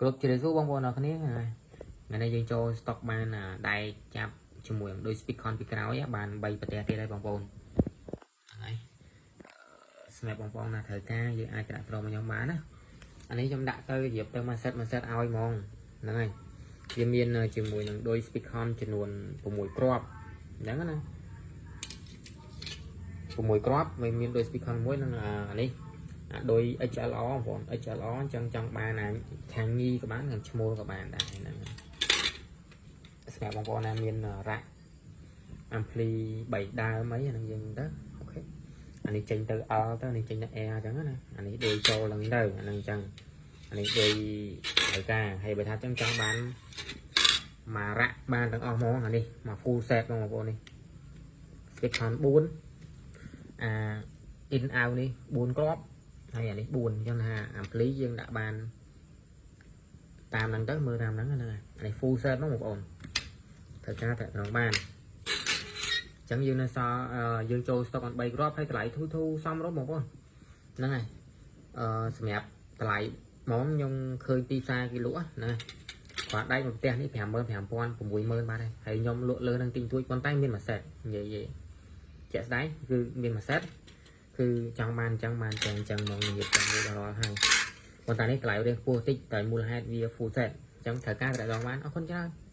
គ្រប់ជម្រាបសួរបងប្អូនអរគ្នាថ្ងៃនេះយើងចូល stock បានដែកចាប់ជាមួយនឹងដូច speakon ពីក្រោយបាន3ប្រទេសទៀតហើយបងប្អូនហ្នឹងហើយសម្រាប់បងប្អូនណាត្រូវការយើងអាចត្រាក់ត្រងមកខ្ញុំបានណាអានេះខ្ញុំដាក់ទៅរៀបទៅមួយ set មួយ set ឲ្យហ្មងហ្នឹងហើយវាមានជាមួយនឹងដូច speakon ចំនួន6គ្រាប់អញ្ចឹងណា6គ្រាប់វាមានដូច speakon មួយនឹងអានេះអាដូច XLR បងប្អូន XLR អញ្ចឹងចង់បានអាខាងញីក៏បានខាងឈ្មោលក៏បានដែរហ្នឹងសម្រាប់បងប្អូនណាមាន rack ampli 3ដើមអីអាហ្នឹងយើងទៅOK អានេះចេញទៅ L ទៅអានេះចេញទៅ R អញ្ចឹងណាអានេះដូចចូលហ្នឹងទៅអាហ្នឹងអញ្ចឹងអានេះដូចត្រូវការហើយបើថាអញ្ចឹងចង់បានមួយ rack បានទាំងអស់ហ្មងអានេះមក full set បងប្អូននេះ Speakon 4អា in out នេះ4គ្រាប់ហើយអានេះ4អញ្ចឹងថា ampli យើងដាក់បានតាមហ្នឹងទៅមើលតាមហ្នឹងហ្នឹងហើយអានេះ full set ហ្មងបងប្អូនត្រូវការតែត្រង់បានអញ្ចឹងយើងនៅសល់យើងចូល stock អន3គ្រាប់ហើយតម្លៃធូរធូរសមរម្យបងប្អូនហ្នឹងហើយអឺសម្រាប់តម្លៃហ្មងខ្ញុំឃើញទីផ្សារគេលក់ណាគាត់ដែកមកផ្ទះនេះ55000 60000បានហើយហើយខ្ញុំលក់លើនឹងទិញទួចប៉ុន្តែមានមួយ set និយាយជាក់ស្ដែងគឺមានមួយ set គឺចង់បានអញ្ចឹងបានចឹងអញ្ចឹងមកនិយាយចាំមួយដល់រាល់ហើយប៉ុន្តែនេះតម្លៃរៀងខ្ពស់តិចតែមូលហេតុវា full set អញ្ចឹងត្រូវការតែដងបានអរគុណច្រើន។